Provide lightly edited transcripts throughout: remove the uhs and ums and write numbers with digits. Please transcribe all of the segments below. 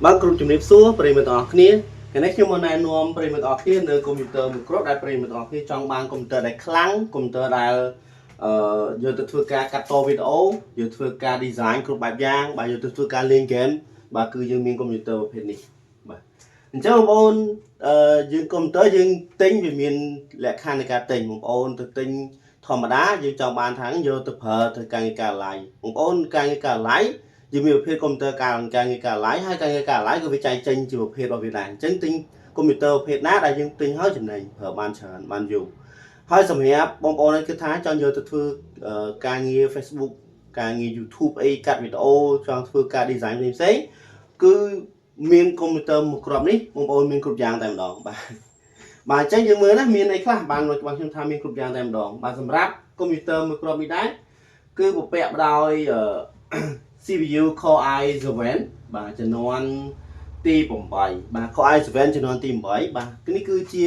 បាទគ្រូជំរាបសួរប្រិយមិត្តទាំងអស់គ្នាថ្ងៃនេះខ្ញុំមកណែនាំប្រិយមិត្តទាំងអស់គ្នានៅកុំព្យូទ័រមួយគ្រាប់ដែលប្រិយមិត្តទាំងអស់គ្នាចង់បានកុំព្យូទ័រដែលខ្លាំងកុំព្យូទ័រដែលអឺយកទៅធ្វើការកាត់តវីដេអូយកធ្វើការ design គ្រប់បែបយ៉ាងបាទយកទៅធ្វើការលេងហ្គេមបាទគឺយើងមានកុំព្យូទ័រប្រភេទនេះបាទអញ្ចឹងបងប្អូនអឺយើងកុំព្យូទ័រយើងទិញវាមានលក្ខខណ្ឌនៃការទិញបងប្អូនទៅទិញធម្មតាយើងចង់បានថាយកទៅប្រើធ្វើការងារការឡាយបងប្អូនការងារការឡាយ យើងមានប្រភេទកុំព្យូទ័រការការងារការឡាយហើយការងារការឡាយក៏វាចែកចេញជាប្រភេទរបស់វាដែរអញ្ចឹងទិញកុំព្យូទ័រប្រភេទណាដែលយើងទិញហើយចំណេញប្រើបានច្រើនបានយូរហើយសម្រាប់បងប្អូនឯងគឺថាចង់យកទៅធ្វើការងារ Facebook ការងារ YouTube អីកាត់វីដេអូចង់ធ្វើការ design ផ្សេងៗគឺមានកុំព្យូទ័រមួយគ្រាប់នេះបងប្អូនមានគ្រប់យ៉ាងតែម្ដងបាទបាទអញ្ចឹងយើងមើលណាមានអីខ្លះបានបានខ្ញុំថាមានគ្រប់យ៉ាងតែម្ដងបាទសម្រាប់កុំព្យូទ័រមួយគ្រាប់នេះដែរគឺបំពាក់ដោយ CPU Core i7 បាទជំនាន់ទី8បាទ Core i7 ជំនាន់ទី8បាទនេះគឺជា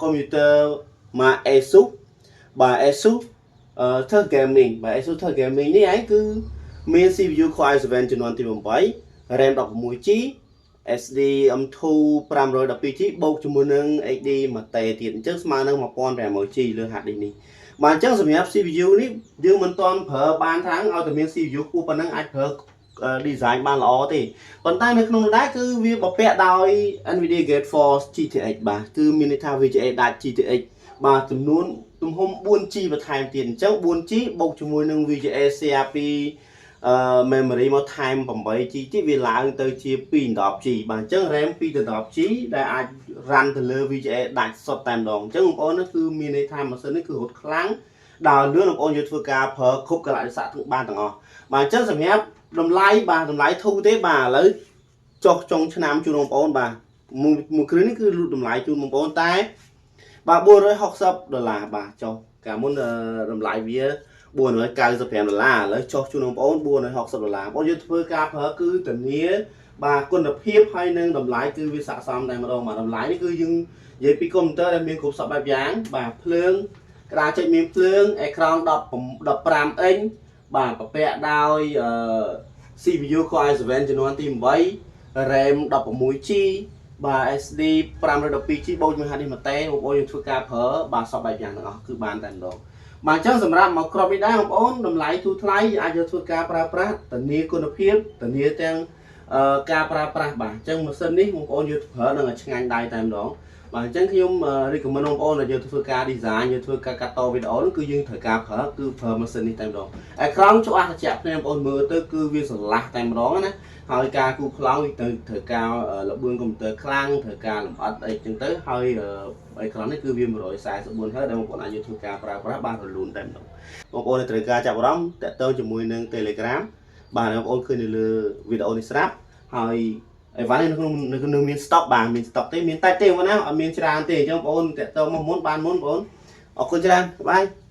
កុំព្យូទ័រម៉ាក ASUS បាទ ASUS អឺ TUF Gaming បាទ ASUS TUF Gaming នេះឯងគឺមាន CPU Core i7 ជំនាន់ទី8 RAM 16 GB SD M2 512 GB បូកជាមួយនឹង HD 1 T ទៀតអញ្ចឹងស្មើនឹង 1500 G លើ hard disk នេះបាទអញ្ចឹងសម្រាប់ CPU នេះយើងមិនទាន់ប្រើបានថាឲ្យតែមាន CPU ខ្ពស់ប៉ុណ្ណឹងអាចប្រើ design បានល្អទេប៉ុន្តែនៅក្នុងនោះដែរគឺវាបំពាក់ដោយ NVIDIA GeForce GTX បាទគឺមានន័យថា VGA ដាច់ GTX បាទចំនួនទំហំ 4G បន្ថែមទៀតអញ្ចឹង 4G បូកជាមួយនឹង VGA CRP អឺ memory មកថែម 8G ទៀតវាឡើងទៅជា 210G បាទអញ្ចឹង RAM 2 10 G ដែលអាច run ទៅលើ VGA ដាច់សុទ្ធតែម្ដងអញ្ចឹងបងប្អូននេះគឺមានន័យថាម៉ាស៊ីននេះគឺរត់ខ្លាំងដល់លឿនបងប្អូនយកធ្វើការប្រើគ្រប់កលៈទេសៈទាំងបានទាំងអស់បាទអញ្ចឹងសម្រាប់តម្លៃបាទតម្លៃធូរទេបាទឥឡូវចុះចុងឆ្នាំជូនបងប្អូនបាទមួយមួយគ្រឿងនេះគឺលូតតម្លៃជូនបងប្អូនតែបាទ460ដុល្លារបាទចុះកាលមុនតម្លៃវា495ដុល្លារឥឡូវចុះជូនបងប្អូន460ដុល្លារបងប្អូនយើងធ្វើការប្រើគឺធានាបាទគុណភាពហើយនឹងតម្លៃគឺវាស័ក្តិសមតែម្ដងបាទតម្លៃនេះគឺយើងនិយាយពីកុំព្យូទ័រដែលមានគ្រប់សព្វបែបយ៉ាងបាទភ្លើងក្តារចុចមានភ្លើងអេក្រង់10 15អ៊ីញបាទប្រពាក់ដោយអឺ CPU Core i7 ជំនាន់ទី8 RAM 16 GB បាទ SD 512 GB បូកជាមួយ hard disk 1 T បងប្អូនយើងធ្វើការប្រើបាទសព្វបែបយ៉ាងទាំងអស់គឺបានតែម្ដងបាទអញ្ចឹងសម្រាប់មកគ្រាប់នេះដែរបងប្អូនតម្លៃធូរថ្លៃអាចយកធ្វើការប្រើប្រាស់ធានាគុណភាពធានាទាំងការប្រើប្រាស់បាទអញ្ចឹងម៉ាស៊ីននេះបងប្អូនយកប្រើនឹងឲ្យឆ្ងាញ់ដៃតែម្ដងបាទអញ្ចឹងខ្ញុំ recommend បងប្អូនឲ្យយកធ្វើការ design យកធ្វើការកាត់តវីដេអូនោះគឺយើងត្រូវការប្រើគឺប្រើម៉ាស៊ីននេះតែម្ដងអេក្រង់ច្បាស់ត្រជាក់ភ្នែកបងប្អូនមើលទៅគឺវាស្រឡះតែម្ដងណាហើយការគូប្លង់ទៅត្រូវការល្បឿនកុំព្យូទ័រខ្លាំងត្រូវការលម្អិតអីចឹងទៅហើយអេក្រង់នេះគឺវា144 Hz ដែលបងប្អូនអាចយកធ្វើការប្រើប្រាស់បានរលូនតែម្ដងបងប្អូនត្រូវការចាប់អារម្មណ៍តាក់ទងជាមួយនឹង Telegram បាទបងប្អូនឃើញនៅលើវីដេអូនេះស្រាប់ហើយអីវ៉ាន់នេះនៅក្នុងនៅក្នុងមាន stock បាទមាន stock ទេមានតិចទេបងណាអត់មានច្រើនទេអញ្ចឹងបងប្អូនតាក់ទងមកមុនបានមុនបងប្អូនអរគុណច្រើន bye.